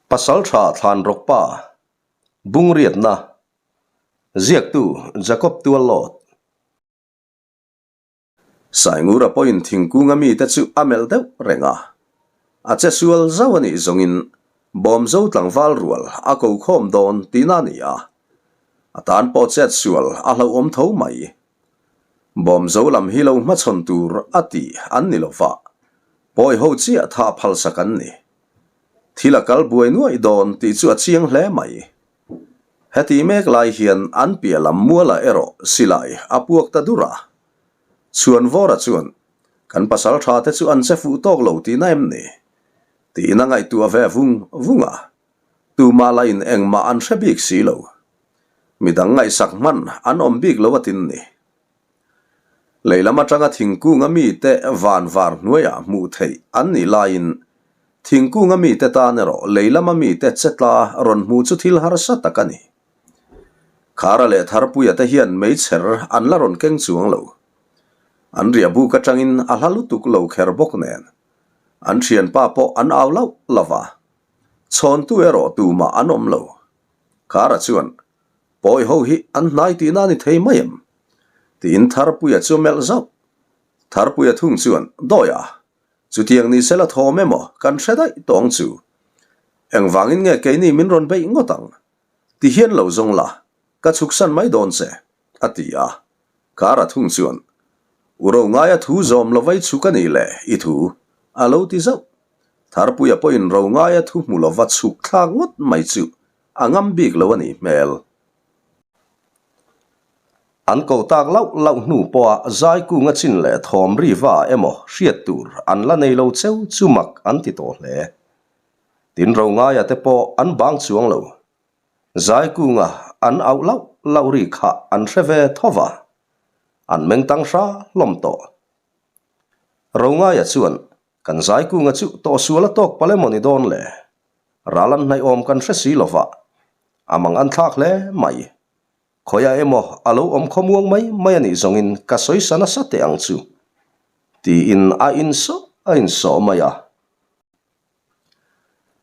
Pasaltha Thlanrawkpa, Bungriatna, Ziaktu Jacob Tuallawt. Saingura pawhin thingkunga mite chu a melh deuh reng a, a che sual zauh a nih zawngin Bawmzo tlangval rual a ko khawm dawn tihna a ni a, a tan pawh chet sual a hlauhawm tho mai. Bawmzo lam hi lo hmachhawn tur a tih an ni lo va, pawi ho chiah tha phalsak an ni. Thil a kal buai nuaih dawn tih chu a chiang hle mai. Heti mek lai hian an piah lam mualah erawh silai a puak ta dur a. Chhuanvawra chuan, Kan pasal tha te chu an che fuh tawk lo tihna em ni? Tiin a ngaihtuah ve vung vung a. Tumah lahin engmah an hre bik si lo. Midang ngaihsak hman an awm bik lo atin ni. Lei lam atanga thingkunga mite van var hnuaiah hmuh theih an nih laiin thingkunga mite tan erawh lei lama mite che tla rawn hmuh chu thil harsa tak a ni. Khara leh Tharpuia te hian meichher an la rawn keng chuang lo. An riah buk atangin a hla lutuk lo kher bawk nen an thianpa pawh an au lauh lauh a, chhawntu erawh tumah an awm lo. Khara chuan Pawi ho hi an hnai tihna a ni thei mai em? Tiin Tharpuia chu a melh zauh. Tharpuia thung chuan, Dawia, chutiang ni sela thawm emaw kan hre daih tawh ang chu. Engvangin nge keini min rawn beih ngawt ang? Ti hian lo zawng la, ka chhuksan mai dawn che, a ti a. Kara thung chuan, U ro ngaia thu zawm lo vai chhuk a nih le i thu, a lo ti zauh. Tharpuia pawhin ro ngaia thu hmu lova chhuk thlak ngawt mai chu A ngam bik lo a nih hmel. An ko tak lauh lauh hnu pawha Zaikunga chin leh thawm ri va emaw hriat tur an la nei lo cheu chu mak an ti tawh hle. Tin Rongaia te pawh an bang chuang lo. Zaikunga an auh lauh lauh ri kha an hre ve tho va. An meng tang hra hlawm tawh. Rongaia chuan Kan Zaikunga chu tawhsual a tawk palh emaw ni dawn le? Ral an hnaih awm kan hre si lo va, a mang an thlak hle mai. Khawiah emaw a lo awm khawmuang mai mai a nih zawngin ka sawi sa nasa teh ang chu, tiin a insawh a insawh mai a.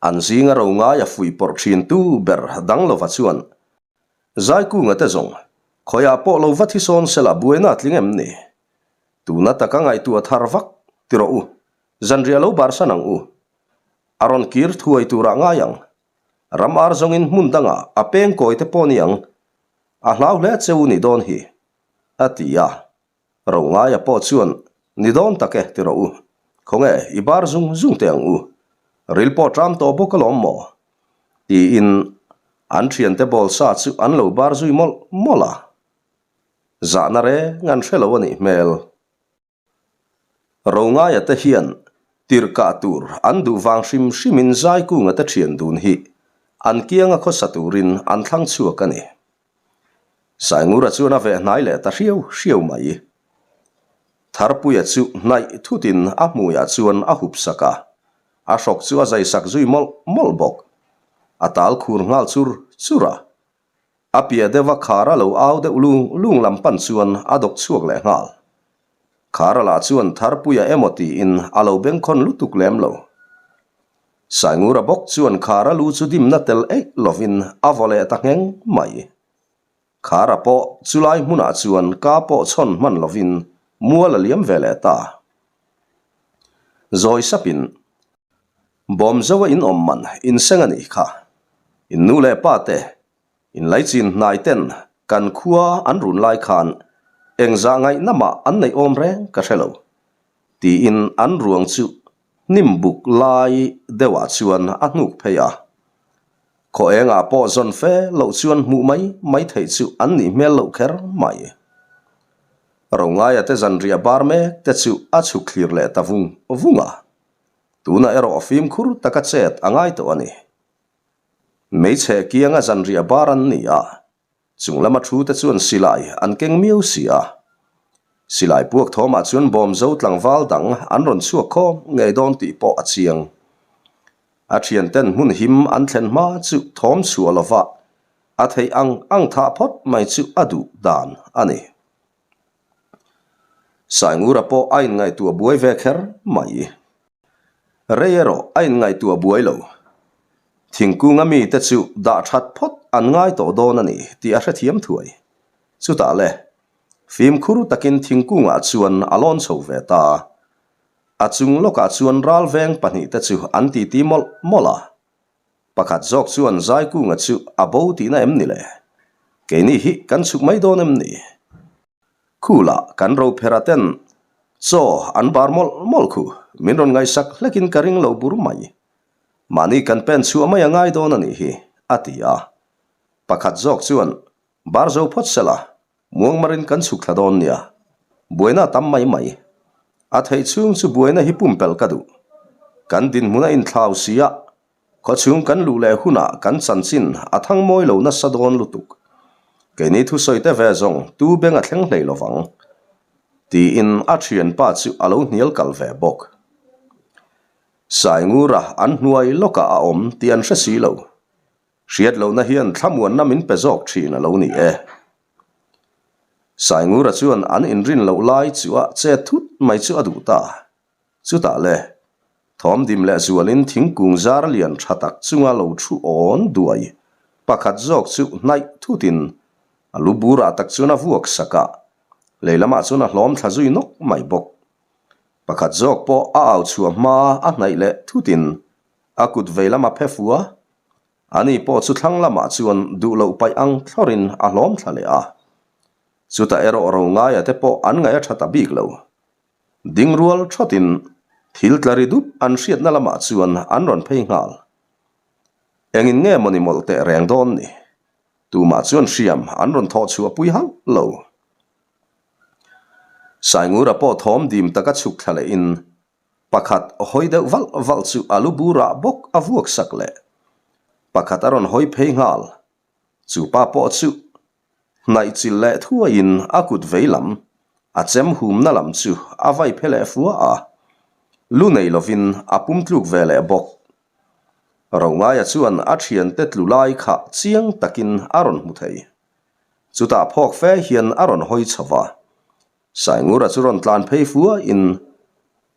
An zinga ro ngai a fuih pawrh thin tu ber dang lova chuan, Zaikunga te zawng, khawiah pawh lo va thi sawn sela buaina a tling em ni? Tuna taka ngaihtuah thar vak ti rawh u, zanriah lo barsan ang u. A rawn kir thuai turah ngai ang. Ram ar zawngin hmun dangah a peng kawi te pawh ni ang. A hlau hle che u ni dawn hi, a ti a. Ro ngaia pawh chuan, Ni dawn tak e, ti rawh u. Khawnge, i bar zung zung teh ang u. Ril pawh ṭam tawh bawk alawm maw? Tiin an ṭhiante ball sa chu an lo bar zui mawlh mawlh a. Zahna reng an hre lo a nih hmel. Rongaia te hian tirhkah tur an duh vang hrim hrimin Zaikunga te thian dun hi an kianga khawsa turin an thlang chhuak a ni. Saingura chuan a veh hnai leh ta hriau hriau mai. Tharpuia chu hnaih thutin a hmuiah chuan a hup sak a, a hrawk chu a zaisak zui mawlh mawlh bawk. A tal khur nghal chur chur a. A piah deuha khar a lo au deuh lung lung lam pan chuan a dawk chhuak leh nghal. Khar a lah chuan Tharpuia emaw tiin a lo bengkhawn lutuk lem lo. Saingura bawk chuan khar a lu chu dimna tel eih lovin a vaw leh ta ngheng mai. Khar a pawh chulai hmunah chuan ka pawh chhawn hman lovin mual a liam ve leh ta. Zawi sapin Bawm zo a in awm man in seng a nih kha. In nu leh pa te, in laichin hnai ten kan khua an run lai khan engzah ngaihna mah an neih awm reng ka hre lo, tiin an ruang chu hnim buk lai deuhah chuan a hnuk phei a. Khaw engah pawh zawn fe loh chuan hmuh mai mai theih chu an nih hmel loh kher mai. Rongaia te zanriah bar mek te chu a chhuk thlir leh ta vung vung a. Tunah erawh fimkhur taka chet a ngai tawh a ni. Hmeichhe kianga zanriah bar an ni a, chung lama thu te chuan silai an keng miau si a. Silai puak thawmah chuan bawmzo tlangval dang an rawn chhuak khawm ngei dawn tih pawh a chiang. A thianten hmun him an thlen hma chu thawm chhuah lova a theih ang ang thah phawt mai chu a duh dan a ni. Saingura pawh a inngaihtuah buai ve kher mai. Rei erawh a inngaihtuah buai lo. Thingkunga mite chu dah that phawt an ngai tawh dawn a ni tih a hrethiam thuai. Chutah le, fimkhur takin thingkungah chuan a lawn chho ve ta. A chung lawkah chuan ralveng pahnihte chu an titi mawlh mawlh a. Pakhat zawk chuan Zaikunga chu a bo tihna em ni le? Keini hi kan chhuk mai dawn em ni? Khula kan rophera ten chaw an bar mawlh mawlh khu min rawn ngaihsak hlekin ka ring lo bur mai. Mahni kan pen chhuah mai a ngai dawn a nih hi, a ti a. Pakhat zawk chuan bar zo phawt sela, muangmarin kan chhuk thla dawn nia. Buaina a tam mai mai. A theih chhung chu buaina hi pumpelh ka duh. Kan dinhmun a inthlau si a, Khawchhung kan luh leh hunah kan chanchin a thang mawi lo nasa dawn lutuk. Keini thusawi te ve zawng tu beng a thleng hlei lo vang. Tiin a thianpa chu a lo hnial kal ve bawk. Saingura an hnuai lawkah a awm tih an hre si lo. Hriat lohna hian thlamuanna min pe zawk thin a lo ni e. Saingura chuan an inrin loh lai chu a chet thut mai chu a duh ta. Chutah le, thawm dim leh zualin thingkung zar lian tha tak chunga lo thu awn duai pakhat zawk chu hnaih thutin a lu burah tak chuan a vuak sak a, lei lamah chuan a hlawm thla zui nawk mai bawk. Pakhat zawk pawh a au chhuah hma a hnaih leh thutin a kut vei lama phe fua, ani pawh chu thlang lamah chuan duh loh paih ang thlawrin a hlawm thla leh a. Chutah erawh ro ngaia te pawh an ngaih a tha ta bik lo. Ding rual thawtin thil tla ri dup an hriatna lamah chuan an rawn phei nghal. Engin nge mawni mawlh teh reng dawn ni? Tumah chuan hriam an rawn thawh chhuah pui hauh lo. Saingura pawh thawm dim taka chhuk thla lehin pakhat hawi deuh valh valh chu a lu burah bawk a vuak sak leh pakhat a rawn hawi phei nghal. Chu pa pawh chu Hnaih chilh leh thuaiin a kut vei lam, a chem humna lam chu a vai phe leh fua a, lu nei lovin a pum tluk ve leh bawk. Rongaia chuan a thiante tlu lai kha chiang takin a rawn hmu thei. Chutah phawk fe hian a rawn hawi chho va, Saingura chu rawn tlan phei fuaiin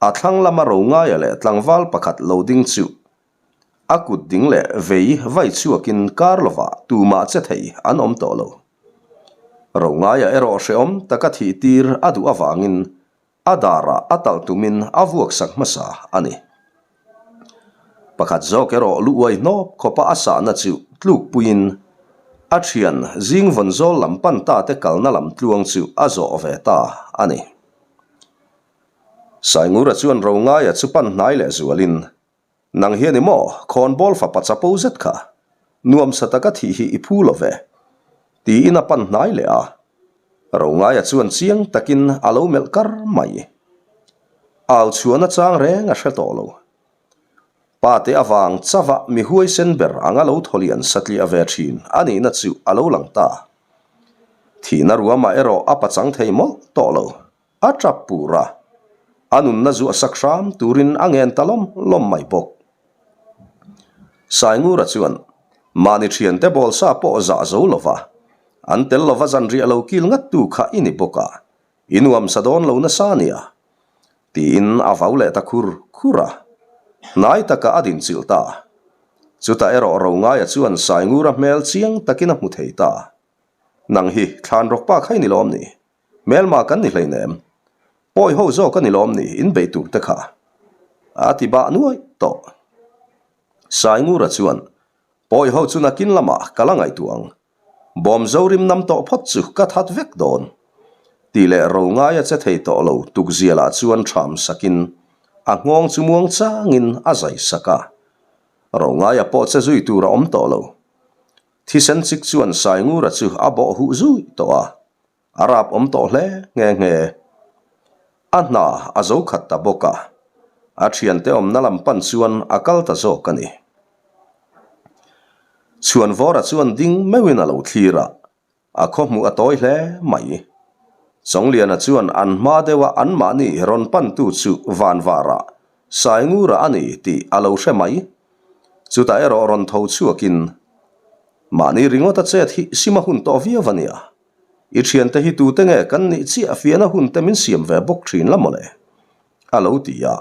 a thlang lama Rongaia leh tlangval pakhat lo ding chu a kut ding leh vei vai chhuakin kar lovah tumah che thei an awm tawh lo. Rongaia erawh hrehawm taka thih tir a duh avangin a darah a talh tumin a vuak sak hmasa a ni. Pakhat zawk erawh lu uai hnawp khawpa a sahna chu tlukpuiin a thian zing vawn zawl lam pan ta te kalna lam tluang chu a zawh ve ta a ni. Saingura chuan Rongaia chu pan hnai leh zualin, Nang hian i maw, khawnbawl fapa chapo zet kha, nuamsa taka thih hi i phu lo ve, tiin a pan hnai leh a. Rongaia chuan chiang takin a lo melh kar mai. Au chhuahna chang reng a hre tawh lo. Pa te avang chauha mi huaisen ber anga lo thawlian satliah ve thin a nihna chu a lo lang ta. Thihna ruamah erawh a pachang thei mawlh tawh lo. A tap pur a, a nunna zuah sak hram turin a ngen ta lawm lawm mai bawk. Saingura chuan mahni thiante bawl sa pawh zah zo lova, an tel lova zanriah lo kil ngat tu kha i ni bawk a, I nuamsa dawn lo nasa nia. Tiin a vau leh ta khur khur a. Hnai taka a din chilh ta. Chutah erawh Rongaia chuan Saingura hmel chiang takin a hmu thei ta. Nang hi thlan rawk pa kha i ni lawm ni? Hmelma kan ni hleinem. Pawi ho zawk a ni lawm ni in bei tur te kha? A ti bah nuai tawh. Saingura chuan pawi ho chu nakin lamah ka la ngaihtuah ang. Bawm Zorim nam tawh phawt chu ka that vek dawn. Tih leh ro ngai a che thei tawh lo tukzialah chuan ṭham sakin a nghawng chu muang changin a zai sak a. Ro ngaia pawh che zui tur a awm tawh lo. Thisen chik chuan Saingura chu a bawh huh zui tawh a. A rap awm tawh hle nghe nghe. A hna a zo khat ta bawk a, a thiante awmna lam pan chuan a kal ta zawk a ni. Chhuanvawra chuan ding meuhin a lo thlir a, a khawhmuh a tawi hle mai. Chawngliana chuan an hma deuha anmahni rawn pantu chu Vanvarah Saingura a ni tih a lo hre mai. Chutah erawh rawn tho chhuakin, Mahni ringawta chet hi sim a hun tawh viau a nia. I thiante hi tute nge kan nih chiah fiahna hun te min siam ve bawk thin la mawle? A lo ti a.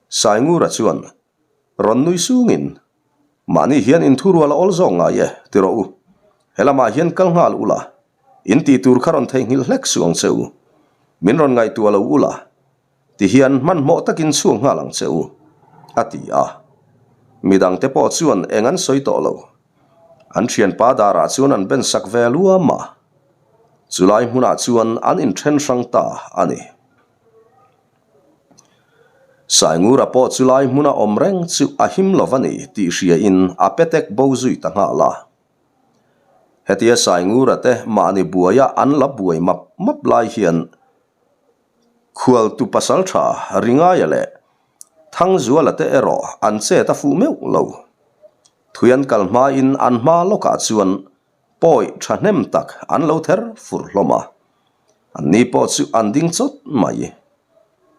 Saingura chuan rawn nui sungin, Mahni hian inthurual a awl zawk ngai e, ti rawh u. He lamah hian kal nghal ula, in tih tur kha rawn theihnghilh hlek suh ang che u. Min rawn ngaihtuah lo ula, ti hian hmanhmawh takin chhuak nghal ang che u, a ti a. Midangte pawh chuan eng an sawi tawh lo. An thianpa darah chuan an ben sak ve luam a. Chulai hmunah chuan an inthen hrang ta a ni. Saingura pawh chulai hmuna awm reng chu a him lo va ni tih hriain a petek bo zui ta nghal a. Hetia Saingura te mahni buaia an la buai map map lai hian Khualtu pasaltha Ringaia leh Thangzuala te erawh an chet a fuh meuh lo. Thui an kal hmain an hma lawkah chuan pawi thahnem tak an lo ther fur hlawm a. An ni pawh chu an ding chawt mai.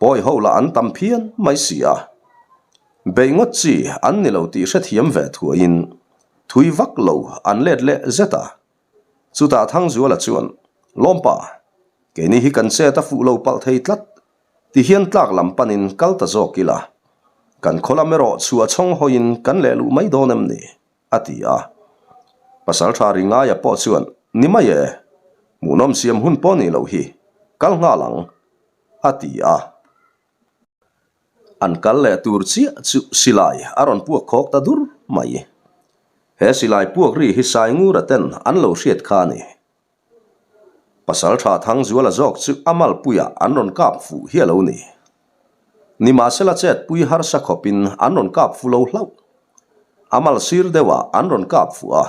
Pawi ho lah an tam phian mai si a. Beih ngawt chi an ni lo tih hrethiam ve thuaiin thui vak lo an let leh zet a. Chutah Thangzuala chuan, Lawmpa, keini hi kan chet a fuh lo palh thei tlat. Ti hian tlak lam panin kal ta zawk ila, kan khaw lam erawh chhuah chhawng hawiin kan leh luh mai dawn em ni? a ti a. Pasaltha Ringaia pawh chuan, Ni mai e, hmuhnawm siam hun pawh nih loh hi, kal nghal ang, a ti a. An kal leh tur chiah chu silai a rawn puak khawk ta dur mai. He silai puak ri hi Saingura ten an lo hriat kha a ni. Pasaltha Thangzuala zawk chu a malpuiah an rawn kap fuh hi a lo ni. Nimahsela chetpui harsa khawpin an rawn kap fu lo hlauh. A mal sir deuhah an rawn kap fuh a.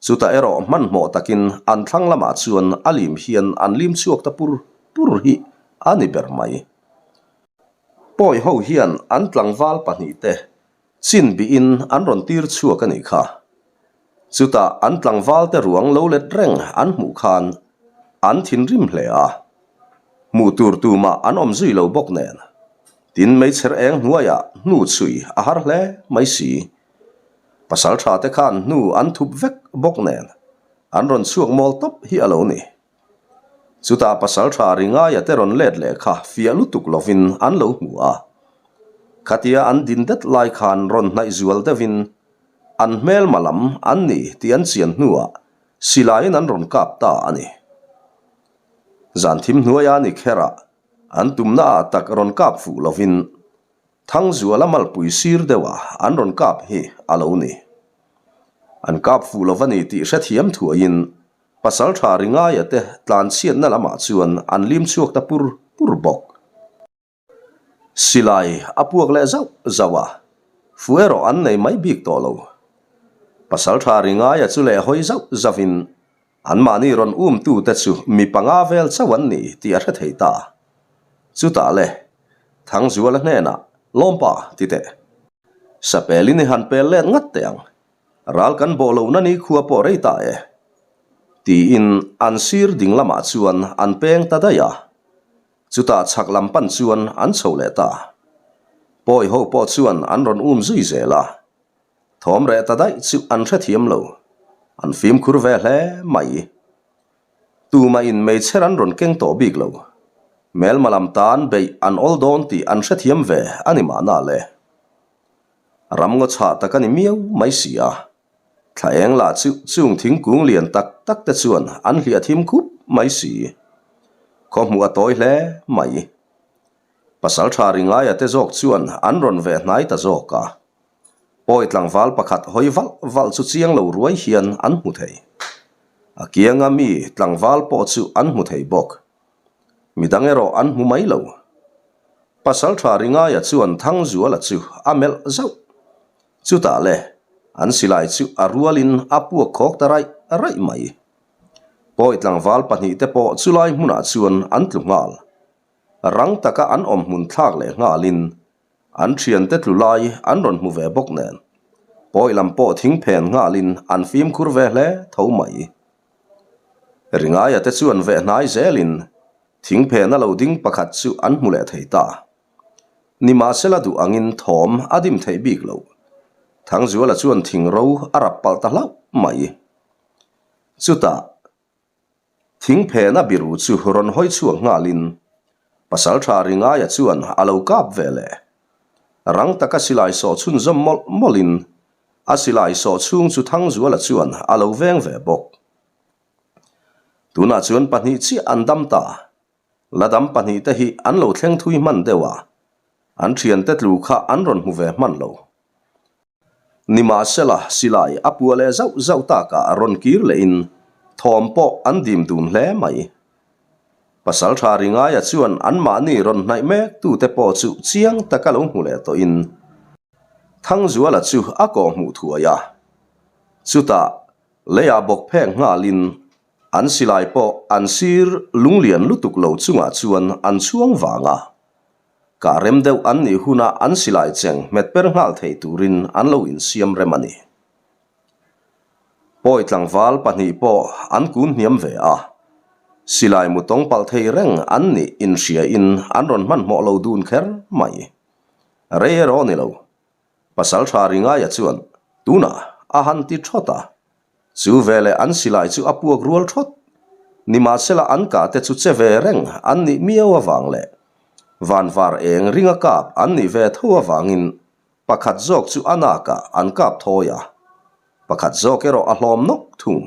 Chutah erawh hmanhmawh takin an thlang lamah chuan a lim hian an lim chhuak ta pur pur hi a ni ber mai. Pawi ho hian an tlangval pahnihte Chin bihin an rawn tir chhuak a nih kha. Chutah an tlangvalte ruang lo let reng an hmuh khan an thinrim hle a. Hmuh tur tumah an awm zui lo bawk nen. Tin meichher eng hnuaiah hnu chhui a har hle mai si. Pasal tha te khan hnu an thup vek bawk nen an rawn chhuak mawl tawp hi a lo ni. Chutah pasaltha Ringaia te rawn let leh kha fiah lutuk lovin an lo hmu a. Khatia an din det lai khan rawn hnaih zual deuhin an hmelma lam an ni tih an chian hnuah silaiin an rawn kap ta a ni. Zan thim hnuaia ni kherah an tumnaah tak rawn kap fuh lovin Thangzuala malpui sir deuha an rawn kap hi a lo ni. An kap fuh lova ni tih hrethiam thuaiin Pasaltha Ringaia te tlanchhiatna lamah chuan an lim chhuak ta pur pur bawk. Silai a puak leh zauh zauh a, fu erawh an nei mai bik tawh lo. Pasaltha Ringaia chu leh hawi zauh zauhin anmahni rawn umtute chu mi panga vel chauh an ni tih a hre thei ta. Chutah le, Thangzuala hnenah, Lawmpa, ti teh. Sapelin i han pel let ngat teh ang. Ral kan bawh lohna ni khua pawh rei ta e. Tiin an sir ding lamah chuan an peng ta daih a. Chutah chhak lam pan chuan an chho leh ta. Pawi ho pawh chuan an rawn um zui zel a. Thawm reh ta daih chu an hrethiam lo. An fimkhur ve hle mai. Tumah in meichher an rawn keng tawh bik lo. Hmelma lam tan beih an awl dawn tih an hrethiam ve a ni mahna le. Ramngaw chhah tak a ni miau mai si a. Thla eng lah chu chung thingkung lian tak tak te chuan an hliah thim khup mai si. Khaw hmuh a tawi hle mai. Pasaltha Ringaia te zawk chuan an rawn veh hnai ta zawk a. Pawi tlangval pakhat hawi valh valh chu chiang lo ruai hian an hmu thei. A kianga mi tlangval pawh chu an hmu thei bawk. Midang erawh an hmu mai lo. Pasaltha Ringaia chuan Thangzuala chu a melh zauh. Chutah le, an silai chu a rualin a puak khawk ta raih raih mai. Pawi tlangval pahnihte pawh chulai hmunah chuan an tlu nghal. Rang taka an awm hmun thlak leh nghalin an thiante tlu lai an rawn hmu ve bawk nen, pawi lam pawh thing phen nghalin an fimkhur ve hle tho mai. Ringaia te chuan veh hnai zelin thing phena lo ding pakhat chu an hmu leh thei ta. Nimahsela duh angin thawm a dim theih bik lo. Thangzuala chuan thing ro a rap palh ta hlauh mai. Chutah. Thing phena biru chu rawn hawi chhuak nghalin Pasalṭha Ringaia chuan a lo kap ve leh. Rang taka silai sawh chhunzawm mawlh mawlhin a silai sawh chhung chu Thangzuala chuan a lo veng ve bawk. Tunah chuan pahnih chiah an dam ta. La dam pahnihte hi an lo thleng thui hman deuh a, an thiante tlu kha an rawn hmu ve hman lo. Nimahsela, silai a pua leh zauh zauh takah rawn kir lehin thawm pawh an dim dun hle mai. Pasaltha Ringaia chuan anmahni rawn hnaih mek tute pawh chu chiang taka lo hmu leh tawhin Thangzuala chu a kawh hmuh thuai a. Chutah leiah bawk phek nghalin an silai pawh an sir lunglian lutuk lo chungah chuan an chhuang vang a. Kah rem deuh an nih hunah an silai cheng hmet per nghal thei turin an lo insiam rem a ni. Pawi tlangval pahnih pawh an kun hniam ve a, silai mu tawng palh thei reng an nih inhriain an rawn hmanhmawh lo dun kher mai. Rei erawh ni lo. Pasal tha Ringaia chuan tunah a han ti thawt a, Chu veleh an silai chu a puak rual thawt. Nimahsela an kah te chu che ve reng an nih miau avang leh vanvar eng ringa kap an nih ve tho avangin pakhat zawk chu a nakah an kap thawi a, pakhat zawk erawh a hlawm nawk thung.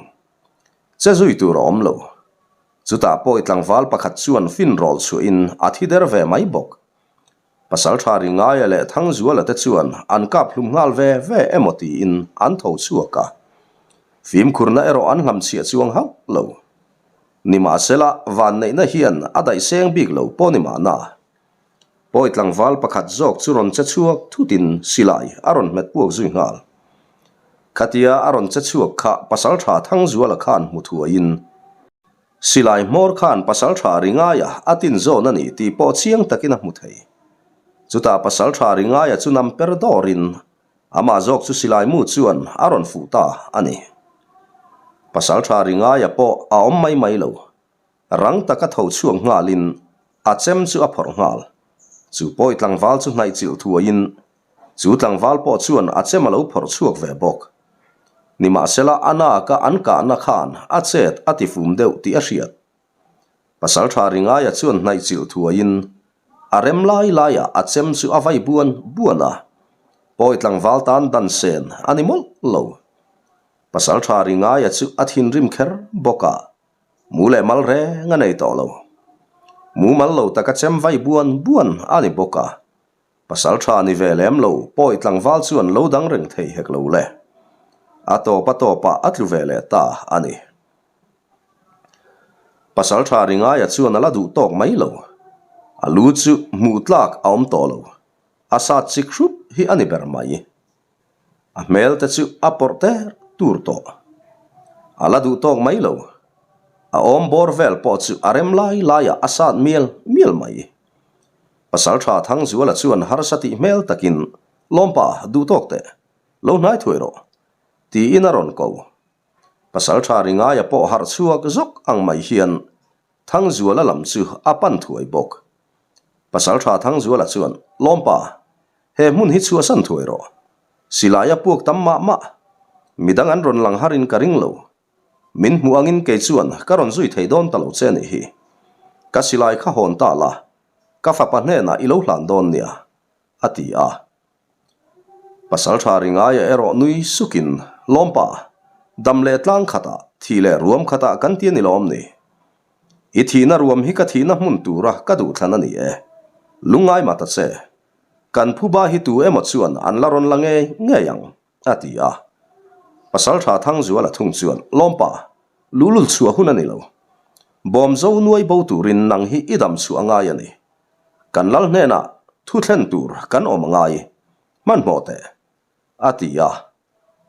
Che zui tur a awm lo. Chutah pawi tlangval pakhat chuan fin rawl chhuahin a thi der ve mai bawk. Pasalṭha Ringaia leh Thangzuala te chuan an kap hlum nghal ve ve emaw tiin an tho chhuak a. Fimkhurna erawh an hlamchhiah chuang hauh lo. Nimahsela, vanneihna hian a daih seng bik lo pawh ni mahna. Pawi tlangval pakhat zawk chu rawn che chhuak thutin silai a rawn hmet puak zui nghal. Khatia a rawn che chhuak kha Pasalṭha Thangzuala khan hmu thuaiin, Silai hmawr khan Pasalṭha Ringaia a tin zawn a ni tih pawh chiang takin a hmu thei. Chutah Pasalṭha Ringaia chu nam per dawrin amah zawk chu silai mu chuan a rawn fuh ta a ni. Pasalṭha Ringaia pawh a awm mai mai lo. Rang taka tho chhuak nghalin a chem chu a phawrh nghal. Chu pawi tlangval chu hnaih chilh thuaiin Chu tlangval pawh chuan a chem a lo phawrh chhuak ve bawk. Nimahsela a naka an kahna khan a chet a ti fum deuh tih a hriat. Pasaltha Ringaia chuan hnaih chilh thuaiin a rem lai laiah a chem chu a vai buan buan a, pawi tlangval tan dan sen a ni mawlh lo. Pasaltha Ringaia chu a thinrim kher bawk a, mu leh mal reng a nei tawh lo. Mumal lo taka chem vai buan buan a ni bawk a, Pasal tha ni ve lem lo, pawi tlangval chuan lo dang reng thei hek lo le. A tawp a tawpah a tlu ve leh ta a ni. Pasal tha Ringaia chuan a la duh tawk mai lo. A lu chu hmuh tlak a awm tawh lo. A sat chik hrup hi a ni ber mai. A hmel te chu a pawrh ter tur tawh. A la duh tawk mai lo. A awm bawr vel pawh chu a rem lai laiah a sat mial mial mai. Pasalṭha Thangzuala chuan harsa tih hmel takin, Lawmpa, duh tawk teh. Lo hnai thuai rawh. Tiin a rawn ko. Pasalṭha Ringaia pawh harh chhuak zawk ang mai hian Thangzuala lam chu a pan thuai bawk. Pasalṭha Thangzuala chuan, Lawmpa, he hmun hi chhuahsan thuai rawh. Silai a puak tam mah mah. Midang an rawn lang harin ka ring lo. Min hmuh angin kei chuan ka rawn zui thei dawn ta lo che nih hi. Ka silai kha hawn ta la, ka fapa hnenah i lo hlan dawn nia, a ti a. Pasalṭha Ringaia erawh nui sukin, Lawmpa, dam leh tlang khatah, thih leh ruam khatah kan ti a ni lawm ni? I thihna ruam hi ka thihna hmun tura ka duhthlan a ni e. Lungngai mah ta che. Kan phuba hi tu emaw chuan an la rawn la ngei ngei ang. A ti a. Pasalṭha Thangzuala thung chuan, Lawmpa, luhlul chhuah hun a ni lo. Bawmzo nuai bo turin nang hi i dam chhuah a ngai a ni. Kan lal hnenah thu thlen tur kan awm a ngai. Hmanhmawh teh. A ti a.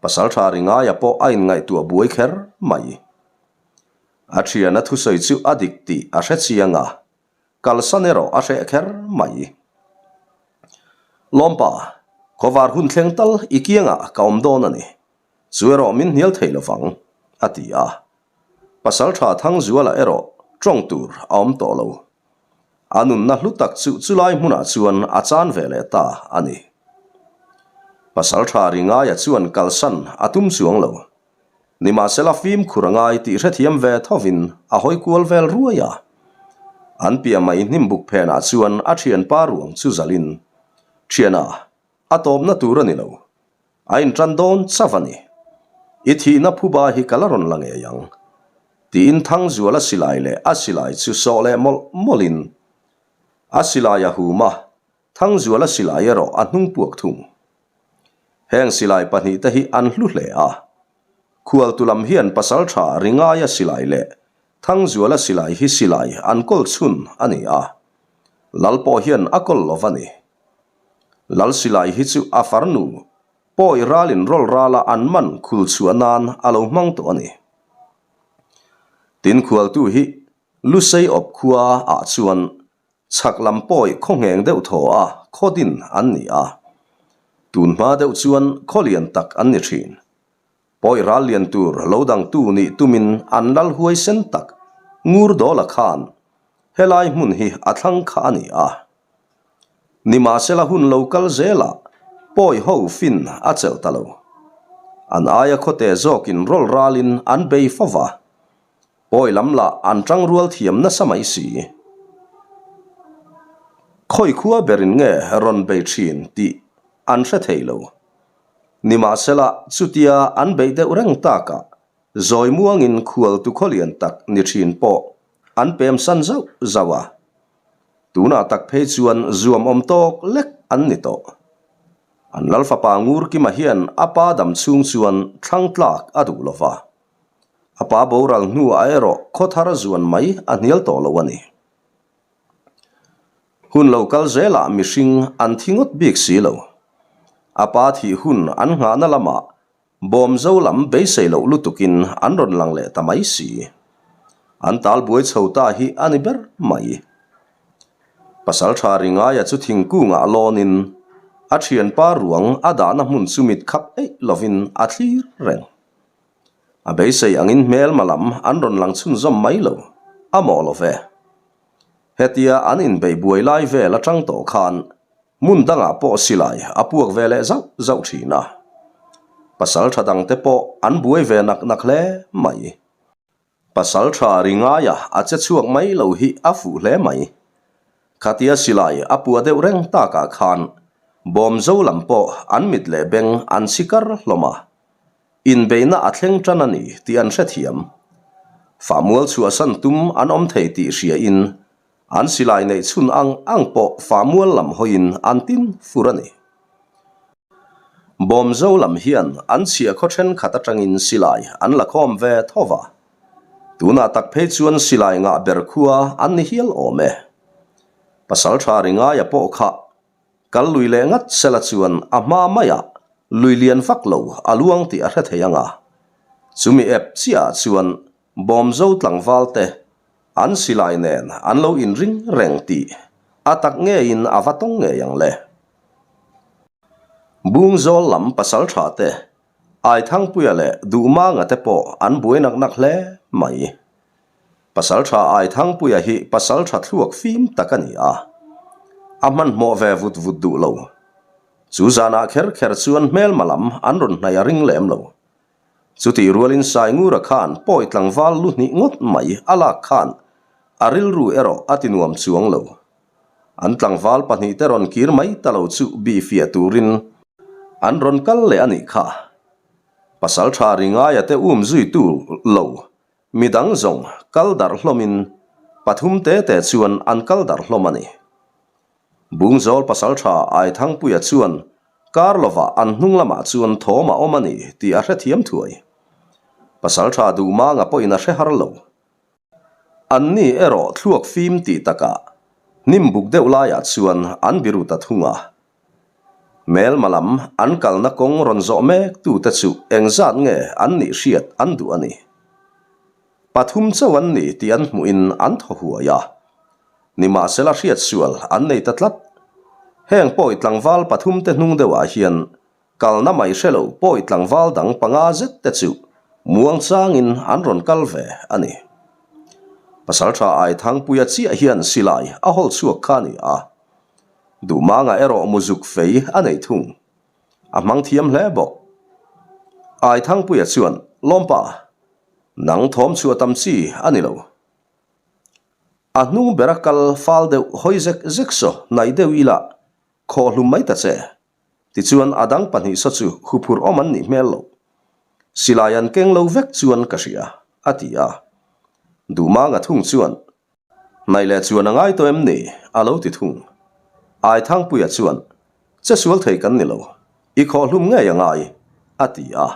Pasalṭha Ringaia pawh a inngaihtuah buai kher mai. A ṭhiana thusawi chu a dik tih a hre chiang a. Kalsan erawh a hreh kher mai. Lawmpa, khawvar hun thleng tal i kiangah ka awm dawn a ni. Chu erawh min hnial thei lovang, a ti a. Pasalṭha Thangzuala erawh ṭawng tur a awm tawh lo. A nunna hlu tak chu chulai hmunah chuan a chan ve leh ta a ni. Pasalṭha Ringaia chuan kalsan a tum chuang lo. Nimahsela fimkhur a ngai tih hrethiam ve thovin a hawi kual vel ruai a. An piah mai hnimbuk phenah chuan a thianpa ruang chu zalin, Thiana, a tawpna tur a ni lo. A intan dawn chauh a ni. I thihna phuba hi ka la rawn la ngei ang. Tiin Thangzuala silai leh a silai chu sawh leh mawlh mawlhin a silai a hum a, Thangzuala silai erawh a hnung puak thung. Heng silai pahnihte hi an hlu hle a. Khualtu lam hian Pasaltha Ringaia silai leh Thangzuala silai hi silai an kawl chhun a ni a. Lal pawh hian a kawl lo va ni. Lal silai hi chu a farnu pawi ralin rawl rala an man khul chhuah nan a lo hmang tawh a ni. Tin khualtu hi Lusei awp khua ah chuan Chhak lam pawi khaw ngheng deuh thaw a khaw din an ni a. Tun hma deuh chuan khaw lian tak an ni thin. Pawi ral lian tur lo dangtu nih tumin an lal huai sen tak Ngur Dawla khan helai hmun hi a thlang kha a ni a. Nimahsela hun lo kal zelah pawi ho fin a chelh ta lo. An aia khawte zawkin rawl ralin an bei fo va. Pawi lam lah an tang rual thiam nasa mai si. Khawi khua berin nge rawn bei thin tih an hre thei lo. Nimahsela chutia an beih deuh reng takah zawi muangin khual tu khawlian tak ni thin pawh an pem san zauh zauh a. Tunah tak phei chuan zuam awm tawk lek an ni tawh. An Lalfapa Ngurkima hian a pa dam chhung chuan thlang tlak a duh lo va. A pa boral hnuah erawh khaw thar zuan mai a hnial tawh lo a ni. Hun lo kal zelah mihring an thi ngawt bik si lo. A pa thih hun an nghahna lamah bawmzo lam beisei loh lutukin an rawn lang leh ta mai si. An tal buai chho ta hi a ni ber mai. Pasaltha Ringaia chu thingkungah lawnin a thianpa ruang a dahna hmun chu mit khap eih lovin a thlir reng. A beisei angin hmelma lam an rawn lang chhunzawm mai lo, a mawh lo ve. Hetia an inbeih buai lai vel atang tawh khan hmun dangah pawh silai a puak ve leh zauh zauh thin a. Pasal tha dangte pawh an buai ve nak nak hle mai. Pasal tha ri ngaia a che chhuak mai lo hi a fuh hle mai. Khatia silai a puah deuh reng takah khan bawmzo lam pawh an mit leh beng an chikar hlawm a. Inbeihna a thleng tan a ni tih an hrethiam. Fahmual chhuahsan tum an awm thei tih hriain an silai neih chhun ang ang pawh fahmual lam hawiin an tin fur a ni. Bawmzo lam hian an chhiah khaw thenkhat atangin silai an la khawm ve tho va. Tunah tak phei chuan silai ngah ber khua an ni hial awm e. Pasaltha Ringaia pawh kha Kal lui leh ngat sela chuan a hma maiah lui lian vak lo a luang tih a hre thei ang a. Chumi ep chiahah chuan Bawmzo tlangval te an silai nen an lo inring reng tih a tak ngeiin a va tawng ngei ang le. Bungzawl lam pasaltha te Aithangpuia leh Duhmanga te pawh an buai nak nak hle mai. Pasaltha Aithangpuia hi pasaltha thluak fim tak a ni a, a hmanhmawh ve vut vut duh lo. Chu zanah kher kher chuan hmelma lam an rawn hnaih a ring lem lo. Chutih rualin Saingura khan pawi tlangval lu hnih ngawt mai a lak khan a rilru erawh a ti nuam chuang lo. An tlangval pahnihte rawn kir mai ta lo chu bihfiah turin an rawn kal leh a nih kha. Pasaltha Ringaia te um zuitu lo Midang zawng kal darh hlawmin pathum te te chuan an kal darh hlawm a ni. Bungzawl pasaltha Aithangpuia chuan kar lovah an hnung lamah chuan thawm a awm a ni tih a hrethiam thuai. Pasaltha Duhmanga pawhin a hre har lo. Anni erawh thluak fim tih takah hnim buk deuh laiah chuan an biru ta thung a. Hmelma lam an kalna kawng rawn zawh mek tute chu engzat nge an nih hriat an duh a ni. Pathum chauh an ni tih an hmuhin an thaw huai a. Nimahsela hriat sual an nei ta tlat. Heng pawi tlangval pathumte hnung deuhah hian Kalna mai hre lo pawi tlangval dang panga zet te chu muang changin an rawn kal ve a ni. Pasaltha Aithangpuia chiah hian silai a hawl chhuak kha a ni a. Duhmanga erawh muzuk fei a nei thung. A hmang thiam hle bawk. Aithangpuia chuan. Lawmpa, nang thawm chhuah tam chi a ni lo. A hnung bera kal fal deuh hawi zek zek saw hnaih deuh ila khawh hlum mai ta che. Tichuan a dang pahnih saw chu huphurh awm an nih hmel loh. Silai an keng lo vek chuan ka hria, a ti a. Duhmanga thung chuan Hnaih leh chuan a ngai tawh em ni? a lo ti thung. Aithangpuia chuan, Che sual thei kan ni lo, i khawh hlum ngei a ngai, a ti a.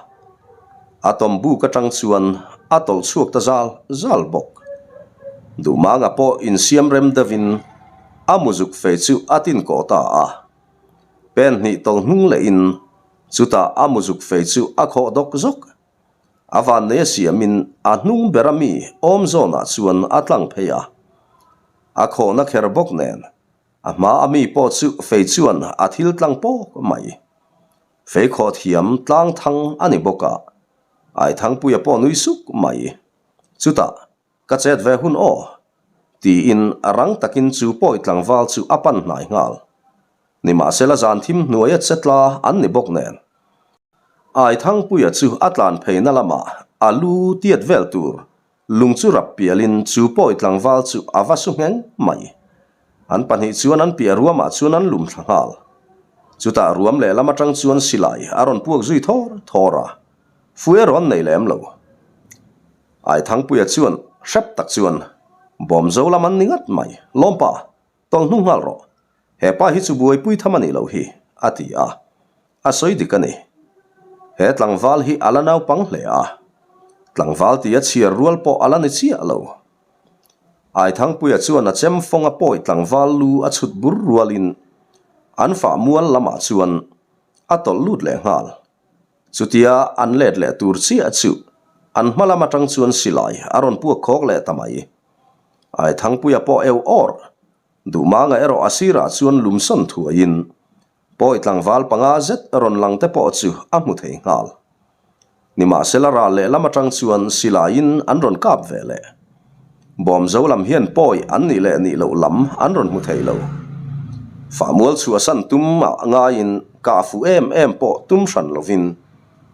A tawm buk atang chuan a tawlh chhuak ta zal zal bawk. Duhmanga pawh insiam rem deuhin a muzuk fei chu a tin kawh ta a. Pen hnih tawlh hnung lehin chutah a muzuk fei chu a khawh dawk zawk. A vannei a siamin a hnung bera mi awm zawnah chuan a tlang phei a. A khawhna kher bawk nen a hma a mi pawh chu fei chuan a thil tlang pawk mai. Fei khawh thiam tlang thang a ni bawk a, Aithangpuia pawh nui suk mai. Chutah Ka chet ve hun aw? tiin rang takin chu pawi tlangval chu a pan hnai nghal. Nimahsela zan thim hnuaia che tla an ni bawk nen. Aithangpuia chu a tlan pheina lamah a lu tiat vel tur lung chu rap pialin chu pawi tlangval chu a va su ngheng mai. An pahnih chuan an piah ruamah chuan an lum thla nghal. Chutah ruam lehlam atang chuan silai a rawn puak zui thawr thawr a, fu erawh an nei lem lo. Aithangpuia chuan hrep tak chuan, Bawmzo lam an ni ngat mai, lawmpa, tawlh hnung nghal rawh. He pa hi chu buaipui tham a nih loh hi, a ti a. A sawi dik a ni. He tlangval hi a la naupang hle a. Tlangval tia chhiar rual pawh a la ni chiah lo. Aithangpuia chuan a chem fawng a pawi tlangval lu a chhut bur rualin an fah mual lamah chuan a tawlh lut leh nghal. Chutia an let leh tur chiah chu an hma lam atang chuan silai a rawn puak khawk leh ta mai. Aithangpuia pawh eu awr Duhmanga erawh a sirah chuan lumsawn thuaiin pawi tlangval panga zet rawn lang te pawh chu a hmu thei nghal. Nimahsela ral leh lam atang chuan silaiin an rawn kap ve leh. Bawmzo lam hian pawi an nih leh nih loh lam an rawn hmu thei lo. Fahmual chhuahsan tum ah ngaiin kah fuh em em pawh tum hran lovin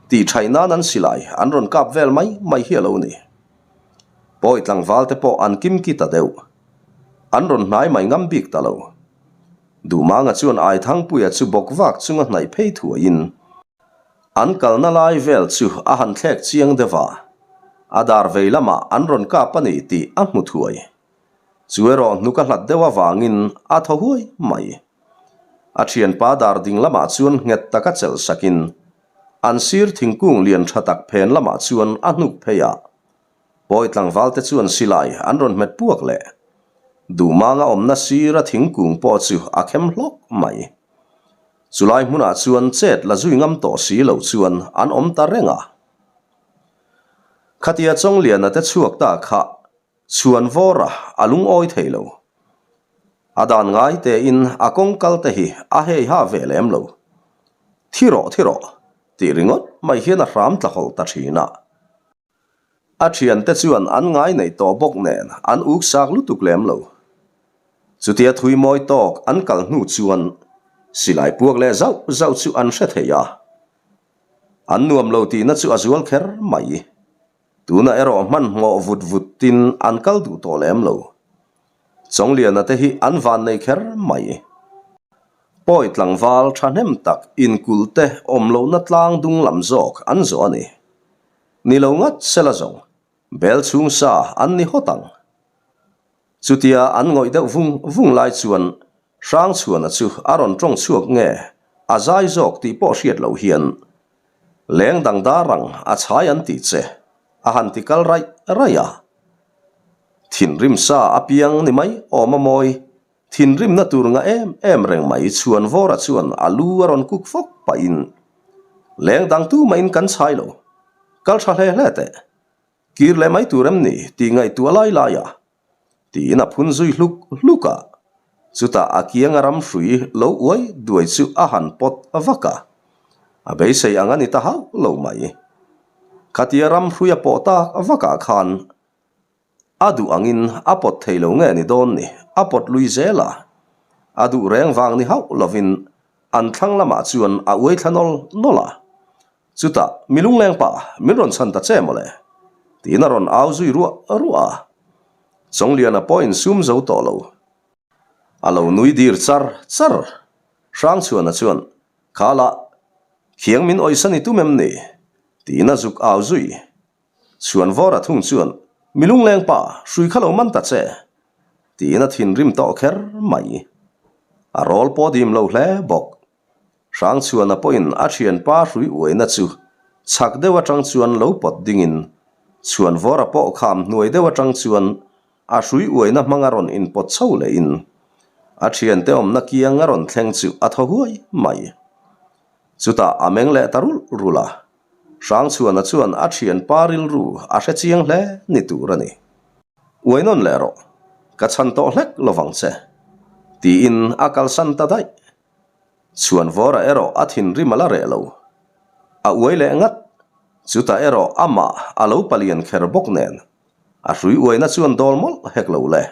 tih thaih nan an silai an rawn kap vel mai mai hi a lo ni. Pawi tlangval te pawh an kim ki ta deuh. An rawn hnai mai ngam bik ta lo. Duhmanga chuan Aithangpuia chu bawk vak chunga hnaih phei thuaiin An kalna lai vel chu a han thlek chiang deuh a, a dar vei lamah an rawn kap a ni tih a hmu thuai. Chu erawh hnuk a hlat deuh avangin a thaw huai mai. A thianpa dar ding lamah chuan nghet taka chelh sakin an sir thingkung lian tha tak phen lamah chuan a hnuk phei a. Pawi tlangval te chuan silai an rawn hmet puak leh. Duhmanga awmna sira thingkung pawh chu a khem hlawk mai. Chulai hmunah chuan chet la zui ngam tawh si lo chuan an awm ta reng a. Khatia Chawngliana te chhuak ta kha chhuan vawra a lungawi thei lo. A dan ngai tein a kawng kal te hi a hei ha ve lem lo. Thi rawh thi rawh tih ringawt mai hian a hram tla hawlh ta thin a. A thiante chuan an ngai neih tawh bawk nen an uk sak lutuk lem lo. Chutia thui mawi tawk an kal hnu chuan silai puak leh zauh zauh chu an hre thei a. An nuam lo tihna chu a zual kher mai. Tunah erawh hmanhmawh vut vutin an kal duh tawh lem lo. Chawngliana te hi an van nei kher mai. Pawi tlangval thahnem tak inkulh te awm lohna tlang dung lam zawk an zawh a ni. Ni lo ngat sela zawng, bel chhung sa an ni hawt ang. Chutia an ngawih deuh vung vung lai chuan Hrangchhuana chu a rawn tawng chhuak nge a zai zawk tih pawh hriat loh hian leng dang dar ang a chhai an tih che a han ti kal raih raih a. Thinrim sa apiang ni mai awm a mawi Thinrimna tur nga em em reng mai Chhuanvawra chuan a lu a rawn kuk fawk pahin leng dang tu mahin kan chhai lo. Kal tha hle hle teh. Kir leh mai tur em ni tih ngaihtuah lai lai a tiin a phun zui hluk hluk a. Chutah a kianga ram hrui lo uai duai chu a han pawt vak a. A beisei ang a ni ta hauh lo mai. Khatia ram hrui a pawh tak vakah khan A duh angin a pawt thei lo nge ni dawn ni, a pawt lui zel a. A duh reng vang ni hauh lovin an thlang lamah chuan a uai thla nawl nawl a. Chutah, Mi lungleng pa, min rawn chhan ta che mawle? tiin a rawn au zui ruah ruah a. Chawngliana pawh insum zo tawh lo. A lo nui dir char char. Hrangchhuana chuan, Kha lah, khiang min awihsan i tum em ni? tiin a zuk au zui. Chhuanvawra thung chuan, Mi lungleng pa, hrui kha lo man ta che! tiin a thinrim tawh kher mai. A rawl pawh dim lo hle bawk. Hrangchhuana pawhin a thianpa hrui uaina chu chhak deuh atang chuan lo pawt dingin Chhuanvawra pawh kham hnuai deuh atang chuan a hrui uaina hmanga rawn inpawt chho lehin a thiante awmna kiang a rawn thleng chu a thaw huai mai. Chutah a meng leh ta rulh rulh a, Hrangchhuana chuan a thianpa rilru a hre chiang hle ni tur a ni. Uai nawn leh rawh, ka chhan tawh hlek lovang che, tiin a kalsan ta daih. Chhuanvawra erawh a thinrim a la reh lo. A uai leh ngat. Chutah erawh amah a lo palian kher bawk nen a hrui uaina chuan dawl mawlh hek lo le.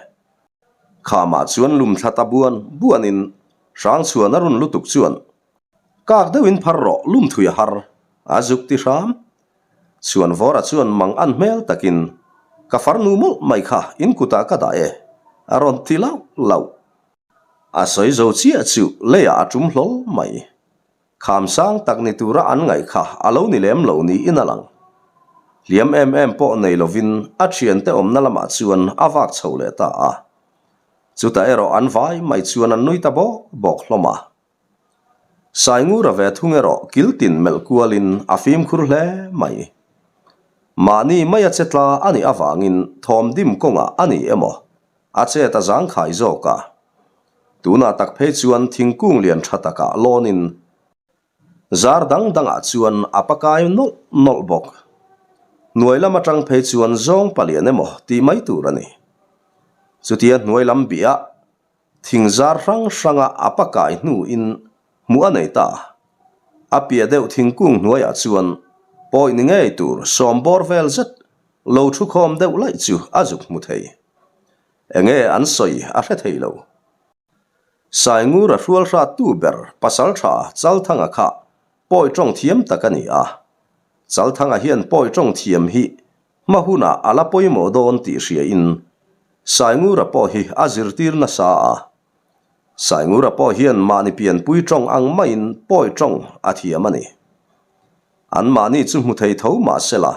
Khamah chuan lum thla ta buan buanin Hrangchhuan a run lutuk chuan kak deuhin phar rawh lum thui a har a zuk ti hram. Chhuanvawra chuan mang an hmel takin ka farnu mawlh mai kha in kutah ka dah e a rawn ti lauh lauh. A sawi zo chiah chu leiah a tum hlawl mai. Kham sang tak ni tura an ngaih kha a lo ni lem lo niin a lang. Hliam em em pawh nei lovin a thiante awmna lamah chuan a vak chho leh ta a. Chutah erawh an vai mai chuan an nui ta bawk bawk hlawm a. Saingura ve thung erawh kiltin melh kualin a fimkhur hle mai. Mahni maia che tla a nih avangin thawm dim kawngah a ni emaw A chet a zangkhai zawk a. Tunah tak phei chuan thingkung lian tha takah lawnin zar dang dangah chuan a pakai nawlh nawlh bawk. Hnuai lam atang phei chuan zawng palian emaw tih mai tur a ni. Chutia hnuai lam bih ah thing zar hrang hranga a pakai hnuin hmuh a nei ta. A piah deuh thingkung hnuaiah chuan pawi ni ngei tur sawmbawr vel zet Lo thu khawm deuh laih chu a zuk hmu thei. Enge an sawi a hre thei lo. Saingura hrual hrat tu ber Pasaltha Chalthanga kha pawi tawng thiam tak a ni a. Chalthanga hian pawi tawng thiam hi hma hunah a la pawimawh dawn tih hriain Saingura pawh hi a zirtir nasa a. Saingura pawh hian mahni pianpui tawng ang maiin pawi tawng a thiam a ni. Anmahni chu hmu thei tho mahsela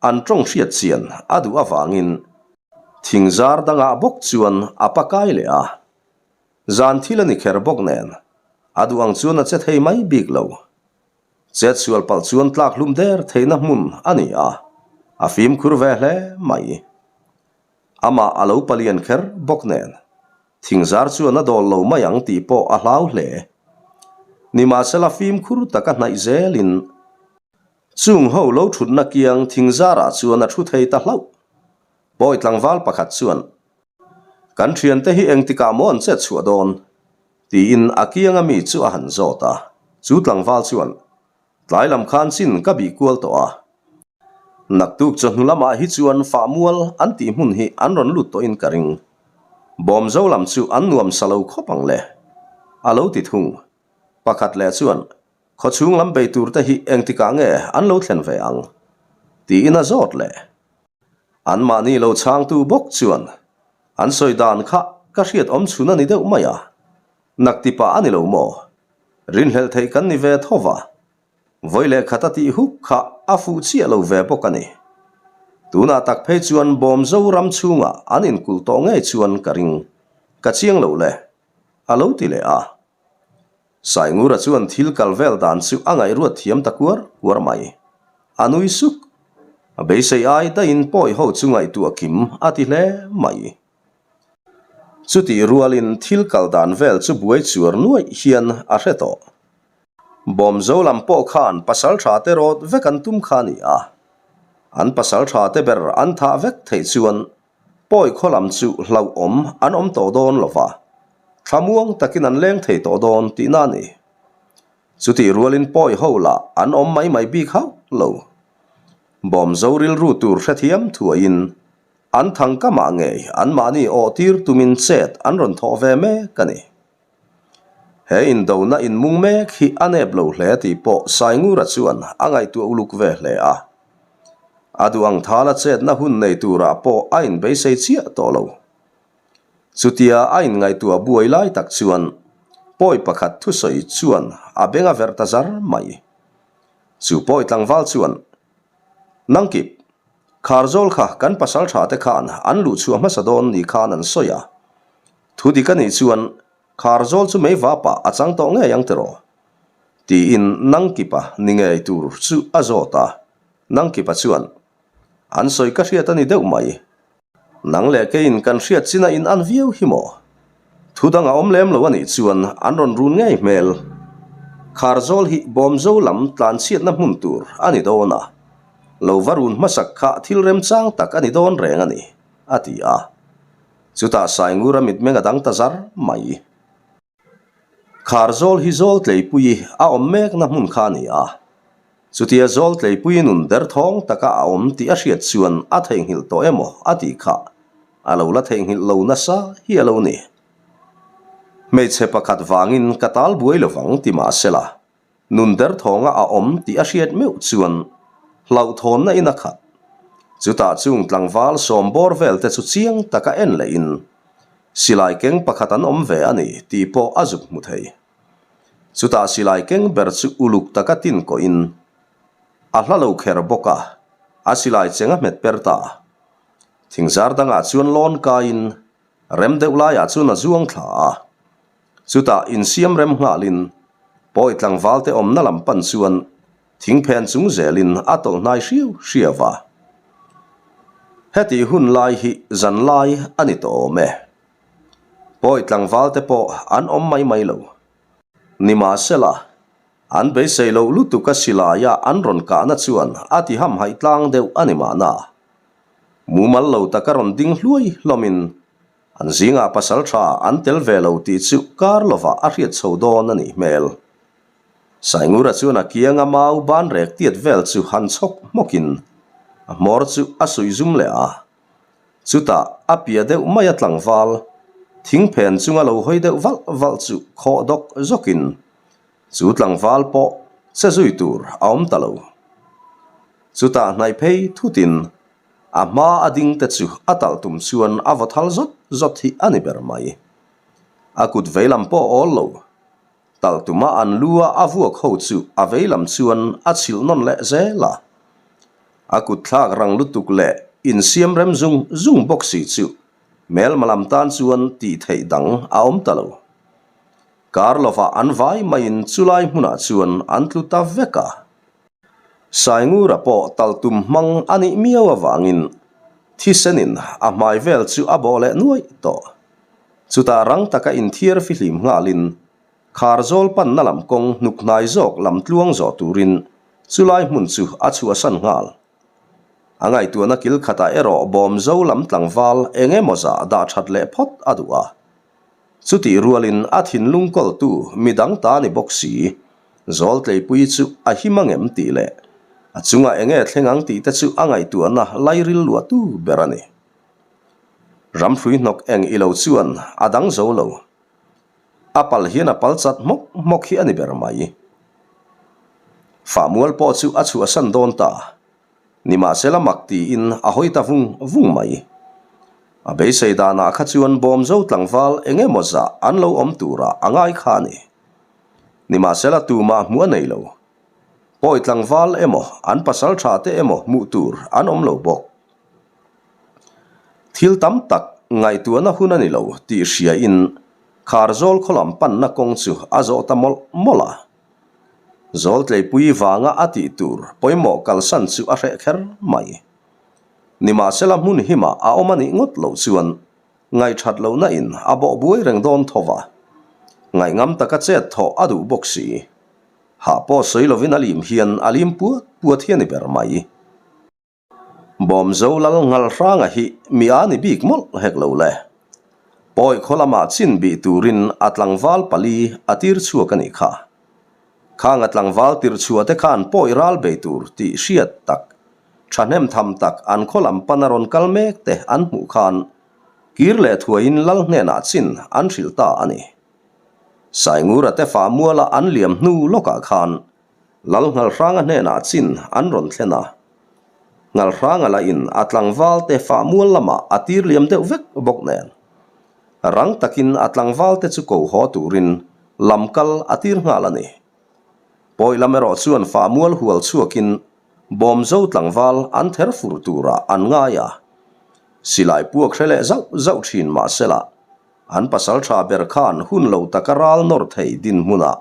An tawng hriat chian a duh avangin thingzar dangah bawk chuan a pakai leh a. Zan thil a ni kher bawk nen a duh ang chuan a che thei mai bik lo. Chetsual palh chuan tlak hlum der theihna hmun a ni a, a fimkhur ve hle mai. Amah a lo palian kher bawk nen thingzar chuan a dawl lo mai ang tih pawh a hlau hle. Nimahsela fimkhur taka hnaih zelin Chung ho lo thutna kiang thingzarah chuan a thu thei ta hlauh. Pawi tlangval pakhat chuan, Kan thiante hi engtikah maw an chet chhuah dawn? tiin a kianga mi chu a han zawt a. Chu tlangval chuan, Tlai lam khan chin ka bih kual tawh a. Naktuk chawhnu lamah hi chuan fahmual an tih hmun hi an rawn lut tawhin ka ring. Bawmzo lam chu an nuam sa lo khawp ang le, a lo ti thung. Pakhat leh chuan, Khawchhung lam bei tur te hi engtikah nge an lo thlen ve ang? tiin a zawt leh. Anmahni lo chhangtu bawk chuan an sawi dan kha ka hriat awm chhun a ni deuh mai a, naktipa a ni lo maw? Rinhlelh theih kan ni ve tho va, vawi leh khat a tih huk kha a fuh chiah lo ve bawk a ni. Tunah tak phei chuan Bawmzo ram chhungah an inkulh tawh ngei chuan ka ring, ka chiang loh le, a lo ti leh a. Saingura chuan thil kal vel dan chu a ngaihruat thiam ta kuar kuar mai. A nui suk. A beisei ai daihin pawi ho chu ngaihtuah kim a ti hle mai. Chutih rualin thil kal dan vel chu buai chuar nuaih hian a hre tawh. Bawmzo lam pawh khan pasal tha te rawt vek an tum kha a ni a. An pasal tha te ber an thah vek theih chuan Pawi khaw lam chu hlauhawm an awm tawh dawn lo va, thlamuang takin an leng thei tawh dawn tihna a ni. Chutih rualin pawi ho lah an awm mai mai bik hauh lo. Bawmzo rilru tur hrethiam thuaiin an thangkamah ngei anmahni awhtir tumin chet an rawn thawh ve mek a ni. He indona inmung mek hi a nep lo hle tih pawh Saingura chuan a ngaihtuah uluk ve hle a. A duh ang thala chetna hun nei turah pawh a inbeisei chiah tawh lo. Chutia a inngaihtuah buai lai tak chuan pawi pakhat thusawi chuan a beng a verh ta zar mai. Chu pawi tlangval chuan, Nangkip, Kharzawl kha kan pasal tha te khan an luhchhuah hmasa dawn ni khan an sawi a. Thu dik a nih chuan Kharzawl chu mei vapah a chang tawh ngei ang tiraw? Tiin Nangkipa ni ngei tur chu a zawt a. Nangkipa chuan, An sawi ka hriat a ni deuh mai. Nang leh keiin kan hriat chin a in an viau hi maw? Thu dang a awm lem lo a nih chuan an rawn run ngei hmel. Kharzawl hi Bawmzo lam tlanchhiatna hmun tur a ni dawn a, lo va run hmasak kha thil remchang tak a ni dawn reng a ni, a ti a. Chutah Saingura mitmeng a dang ta zar mai. Kharzawl hi zawl tleipuii a awm mekna hmun kha a ni a. Chutia zawl tleipuii nun derthawng taka a awm tih a hriat chuan a theihnghilh tawh emaw a tih kha a lo la theihnghilh lo nasa hi a lo ni. Hmeichhe pakhat vangin ka tal buai lovang ti mahsela Nun derthawnga a awm tih a hriat meuh chuan hlauhthawnna in a khat. Chutah chung tlangval sawmbawr vel te chu chiang taka en leh in silai keng pakhat an awm ve a ni tih pawh a zuk hmu thei. Chutah silai keng ber chu uluk taka tin kawh in a hla lo kher bawk a, a silai cheng a hmet per ta. Thingzar dangah chuan lawn kai in rem deuh laiah chuan a zuang thla a. Chutah insiam rem nghalin pawi tlangvalte awmna lam pan chuan thingphen chung zelin a tawlh hnai hriau hriau a. Hetih hun lai hi zan lai a ni tawh awm e. Pawi tlangvalte pawh an awm mai mai lo. Nimahsela, an beisei loh lutuk a silaia an rawn kahna chuan a ti hamhaih tlang deuh a ni mahna. Mumal lo taka rawn ding hluai hlawmin An zingah pasal tha an tel ve lo tih chu kar lovah a hriat chho dawn a nih hmel. Saingura chuan a kianga mau ban rek tiat vel chu han chhawk hmawkin a hmawr chu a suih zum leh a. Chutah a pia deuh mai a tlangval thing phen chunga lo hawi deuh valh valh chu khawh dawk zawkin chu tlangval pawh che zui tur a awm ta lo. Chutah hnaih phei thutin A hma a ding te chu a talh tum chuan a vaw thal zawt zawt hi a ni ber mai. A kut veilam pawh a awl lo. Talh tuma an lu a a vuak ho chu a veilam chuan a chhilh nawn leh zel a. A kut thlak rang lutuk leh insiam rem zung zung bawk si chu hmelma lam tan chuan tih theih dang a awm ta lo. Kar lovah an vai maiin chulai hmunah chuan an tlu ta vek a. Saingura pawh taltum hmang a nih miau avangin thisenin a hmai vel chu a bawh leh nuaih tawh. Chutah rang taka inthiar fihlim nghalin Kharzawl panna lam kawng hnuk hnai zawk lam tluang zawh turin chulai hmun chu a chhuahsan nghal. A ngaihtuahna kil khatah erawh Bawmzo lam tlangval eng emaw zah dah that leh phawt a duh a. Chutih rualin a thinlung kawltu midang ta ni bawk si, Zawltleipuii chu a him angem tih leh a chungah enge thleng ang tih te chu a ngaihtuahna lairil luahtu ber a ni. Ramhrui hnawk eng i lo chuan a dang zo lo. A pal hian a pal chat hmawk hmawk hi a ni ber mai. Fahmual pawh chu a chhuahsan dawn ta. Nimahsela mak tiin a hawi ta vung vung mai. A beisei danah kha chuan Bawmzo tlangval eng emaw zah an lo awm turah a ngai kha a ni. Nimahsela tumah hmuh a nei lo. Pawi tlangval emaw an pasal tha te emaw hmuh tur an awm lo bawk. Thil tam tak ngaihtuahna hun a ni lo tih hriain Kharzawl khaw lam panna kawng chu a zawh ta mawlh mawlh a. Zawltleipui vanga a tih tur pawimawh kalsan chu a hreh kher mai. Nimahsela hmun himah a awm a nih ngawt loh chuan ngaihthat lohna in a bawh buai reng dawn tho va. Ngaihngam taka chet thawh a duh bawk si. Hah pawh sawi lovin a lim hian a lim puat puat hi a ni ber mai. Bawmzo lal ngal hranga hi mi a ni bik mawlh hek lo le. Pawi khaw lamah chin bih turin a tlangval pali a tir chhuak a nih kha. Khang a tlangval tir chhuah te khan pawi ral bei tur tih hriat tak, thahnem tham tak an khaw lam pan a rawn kal mek te an hmuh khan kir leh thuaiin lal hnenah chin an hrilh ta a ni. Saingura te fah muala an liam hnu lawkah khan Lalnghalhranga hnenah chin an rawn thlen a. Nghalhranga lahin a tlangval te fah mual lamah a tir liam deuh vek bawk nen. Rang takin a tlangval te chu ko haw turin lam kal a tir nghal a ni. Pawi lam erawh chuan fah mual hual chhuakin Bawmzo tlangval an ther fur turah an ngai a. Silai puak hre leh zauh zauh thin mahsela an pasal tha ber khan hun lo taka ral nawr thei dinhmunah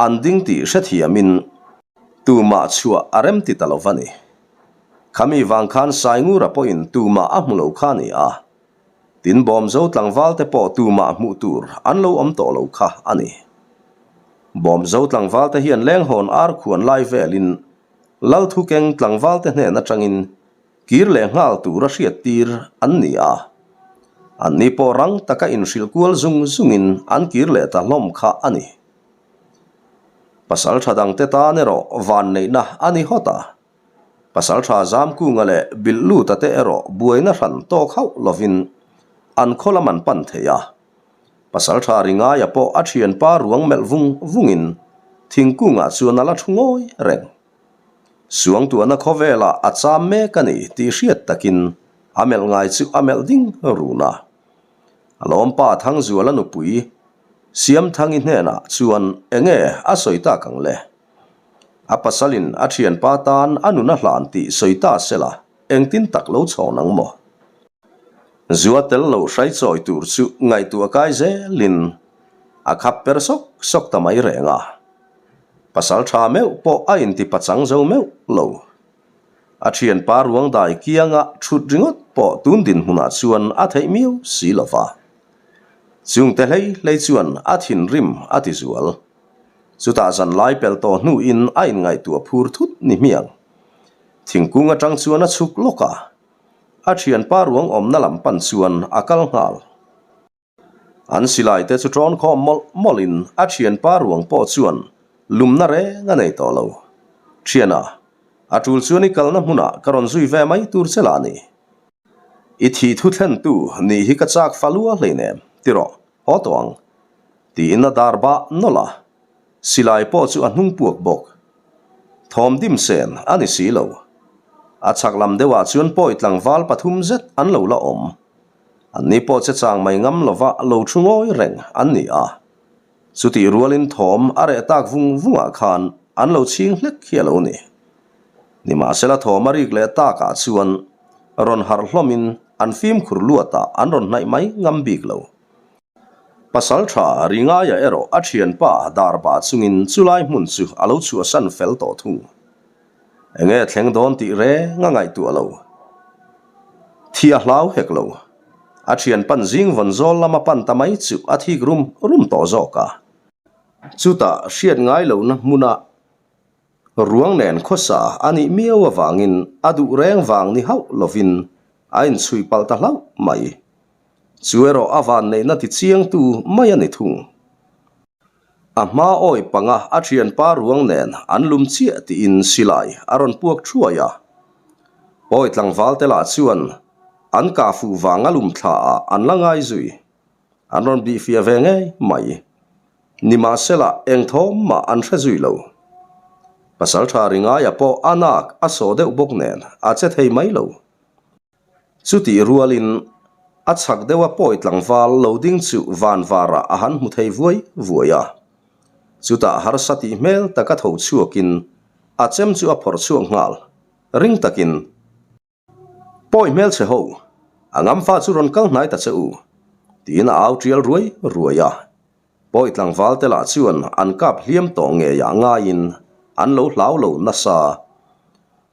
an ding tih hrethiamin tumah chhuah a rem ti ta lo va ni. Khami vang khan Saingura pawhin tumah a hmu lo kha a ni a, tin Bawmzo tlangvalte pawh tumah hmuh tur an lo awm tawh lo kha a ni. Bawmzo tlangvalte hian lenghawn ar khuan lai velin Lalthukeng tlangvalte hnen atangin Kir leh nghal tura hriattir an ni a, anni pawh rang taka inhrilh kual zung zungin an kir leh ta hlawm kha a ni. Pasaltha dangte tan erawh vanneihna a ni hawt a, Pasaltha Zamkunga leh Bilhluta te erawh buaina hran tawk hauh lovin an khaw lam an pan thei a. Pasaltha Ringaia pawh a thianpa ruang melh vung vungin thingkungah chuan a la thu ngawi reng. Suangtuahna khawvelah a cham mek a ni tih hriat takin a melh ngai chu a melh ding run a. A lawmpa Thangzuala nupui Siamthangi hnenah chuan enge a sawi tak ang le? A pasalin a thianpa tan a nun a hlan tih sawi ta sela engtin tak lo chhawn ang maw? Zua tel lo hrai chawi tur chu ngaihtuah kai zelin a khap per sawk sawk ta mai reng a. Pasal tha meuh pawh a inti pachang zo meuh lo. A thianpa ruang dai kianga thut ringawt pawh tun dinhmunah chuan a theih miau si lo va. Chungte hlei hlei chuan a thinrim a ti zual. Chutah zan lai pel tawh hnuin a inngaihtuah phur thut ni hmiang. Thingkung atang chuan a chhuk lawk a. A thianpa ruang awmna lam pan chuan a kal nghal. An silai te chu ṭawn khawm mawlh mawlhin a ṭhianpa ruang pawh chuan lumna reng a nei tawh lo. Ṭhiana, a ṭul chuan i kalna hmunah ka rawn zui ve mai tur che lah ni. I thih thu thlentu nih hi ka chak fa lua hleinem, ti rawh, haw tawh ang, tiin a dar bah nawlh a, silai pawh chu a hnung puak bawk. Thawm dim sen a ni si lo. A chhak lam deuhah chuan pawi tlangval pathum zet an lo la awm. Anni pawh che chang mai ngam lova lo thu ngawi reng an ni a. Chutih rualin thawm a reh tak vung vungah khan an lo chhing hlek hi a lo ni. Nimahsela thawm a rik leh takah chuan rawn harh hlawmin an fimkhur luatah an rawn hnaih mai ngam bik lo. Pasal tha Ringaia erawh a thianpa dar bah chungin chulai hmun chu a lo chhuahsan fel tawh thung. Enge thleng dawn tih reng a ngaihtuah lo. Thi a hlau hek lo. A thian pan zing vawn zawl lama pan ta mai chu a thik rum rum tawh zawk a. Chutah hriat ngai lohna hmuna ruang nen khawsa a nih miau avangin a duh reng vang ni hauh lovin a inchhuih palh ta hlauh mai. Chu erawh a vanneihna tichiangtu mai a ni thung. A hma awi panga a thianpa ruang nen an lum chiah tiin silai a rawn puak thuai a. Pawi tlangval te lah chuan an kah fuh vang a lum thla ah an la ngai zui. An rawn bih fiah ve ngei mai. Nimahsela eng thawm mah an hre zui lo. Pasaltha Ringaia pawh a nak a sawh deuh bawk nen a che thei mai lo. Chutih rualin a chhak deuha pawi tlangval lo ding chu van varah a han hmu thei vuai vuai a. Chutah harsa tih hmel taka tho chhuakin a chem chu a phawrh chhuak nghal ring takin, Pawi hmelchhe ho, a ngamfa chu rawn kal hnai ta che u, tiin a au tial ruai ruai a. Pawi tlangval te lah chuan an kap hliam tawh ngeiah ngaiin an lo hlau lo nasa.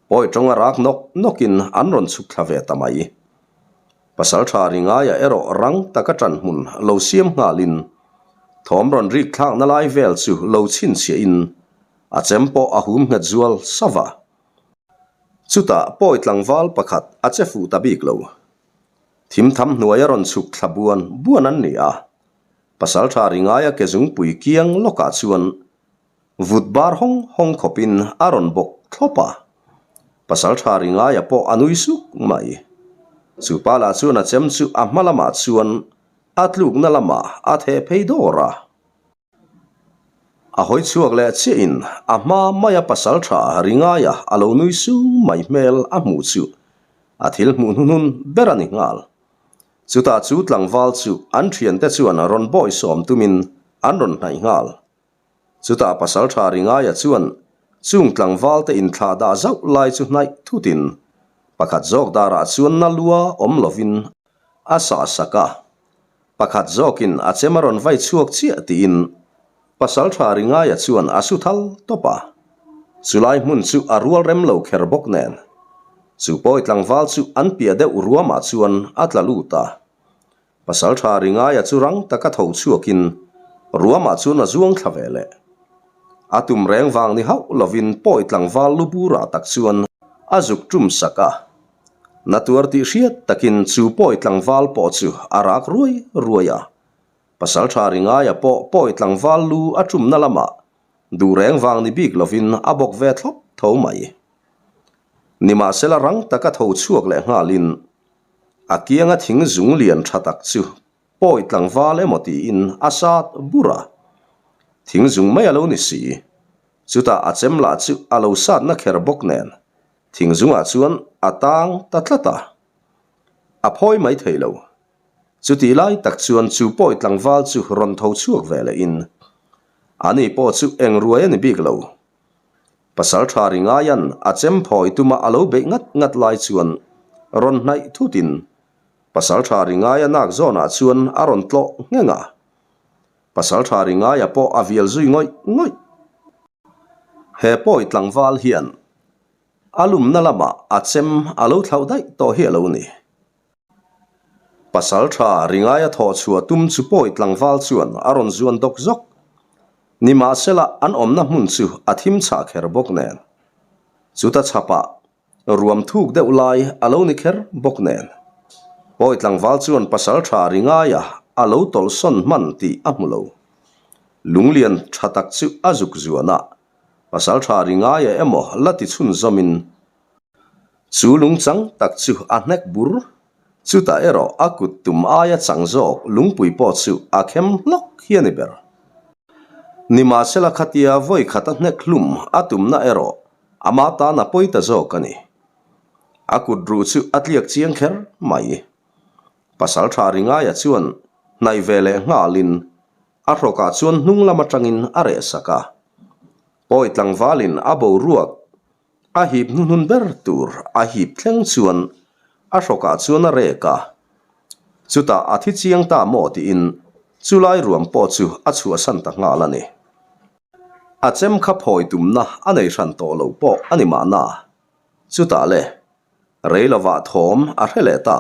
Pawi tawnga rak nawk nawkin an rawn chhuk thla ve ta mai. Pasaltha Ringaia erawh rang taka ṭan hmun lo siam nghalin thawm rawn rik thlakna lai vel chu lo chhinchhiahin a chem pawh a hum nghet zual sava. Chutah pawi tlangval pakhat a che fuh ta bik lo. Thimtham hnuaia rawn chhuk thla buan buan an ni a, Pasaltha Ringaia ke zungpui kiang lawkah chuan Vut bar hawng hawng khawpin a rawn bawk thlawp a, Pasaltha Ringaia pawh a nui suk mai. Chu pa lah chuan a chem chu a hma lamah chuan a tlukna lamah a theh phei dawr a. A hawi chhuak leh chiahin a hma maia pasalṭha Ringaia a lo nui sung mai hmel a hmuh chu a thil hmuh hnuhnun ber a ni nghal. Chutah chu tlangval chu an ṭhiante chuan rawn bawisawm tumin an rawn hnaih nghal. Chutah pasalṭha Ringaia chuan chung tlangvalte inthlah dah zauh lai chu hnaih thutin pakhat zawk darah chuan na lua awm lovin a sah sak a. Pakhat zawkin a chem a rawn vai chhuak chiah tiin Pasalṭha Ringaia chuan a su thal tawp a. Chulai hmun chu a rual rem lo kher bawk nen. Chu pawi tlangval chu an piah deuh ruamah chuan a tla lut a. Pasalṭha Ringaia chu rang taka tho chhuakin ruamah chuan a zuang thla ve leh. A tum reng vang ni hauh lovin pawi tlangval lu burah tak chuan a zuk tum sak a. Na tuar tih hriat takin chu pawi tlangval pawh chu a rak ruai ruai a. Pasalṭha Ringaia pawh pawi tlangval lu a ṭumna lamah duh reng vang ni bik lovin a bawk ve thlawp tho mai. Nimahsela rang taka tho chhuak leh nghalin a kianga thing zung lian ṭha tak chu pawi tlangval emaw tiin a sat bur a. Thing zung mai a lo ni si. Chutah a chem lah chu a lo satna kher bawk nen Thing zungah chuan a tang ta tlat a, a phawi mai thei lo. Chutih lai tak chuan chu pawi tlangval chu rawn tho chhuak ve leh in, ani pawh chu eng ruai a ni bik lo. Pasalṭha Ringaia'n a chem phawi tuma a lo beih ngat ngat lai chuan rawn hnaih thut in, Pasalṭha Ringaia nak zawnah chuan a rawn tlawh ngheng a. Pasalṭha Ringaia pawh a vial zui ngawih ngawih. He pawi tlangval hian a lumna lamah a chem a lo thlauh daih tawh hi a lo ni. Pasalṭha Ringaia thawh chhuah tum chu pawi tlangval chuan a rawn zuan dawk zawk. Nimahsela an awmna hmun chu a thim chhah kher bawk nen. Chuta chhapah Ruam thuk deuh lai a lo ni kher bawk nen. Pawi tlangval chuan pasalṭha ri ngaia a lo tawlhsawn hman tih a hmu lo. Lunglian ṭha tak chu a zuk zuan a, pasalṭha ri ngaia emaw la ti chhunzawmin chu lungchang tak chu a hnek bur. Chutah erawh a kut tum aia chang zawk lungpui pawh chu a khem hlawk hi a ni ber. Nimahsela khatia vawi khat a hnek hlum a tumna erawh Ama tan a pawi ta zawk a ni. A kut ruh chu a tliak chiang kher mai. Pasalṭha Ringaia chuan hnaih ve leh nghalin a hrawkah chuan hnung lam atangin a reh sak a. Pawi tlangvalin a boruak a hip hnuhnun ber tur a hip thleng chuan a hrawkah chuan a rek a. Chutah a thi chiang ta maw tiin chulai ruam pawh chu a chhuahsan ta nghal a ni. A chem kha phawi tumna a nei hran tawh lo pawh a ni mahna. Chutah le, rei lovah thawm a hre leh ta.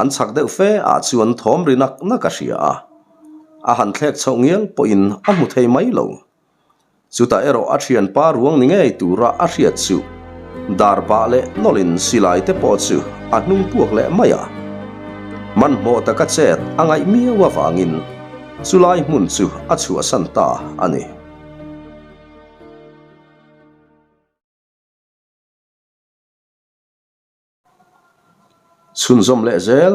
An chhak deuh fe ah chuan thawm ri nak nak a hria a, a han thlek chhoh ngial pawhin a hmu thei mai lo. Chutah erawh a thianpa ruang ni ngei tura a hriat chu Dar bah leh nawlhin silai te pawh chu a hnung puak leh mai a. Hmanhmawh taka chet a ngaih miau avangin chulai hmun chu a chhuahsan ta a ni. Chhunzawm leh zel.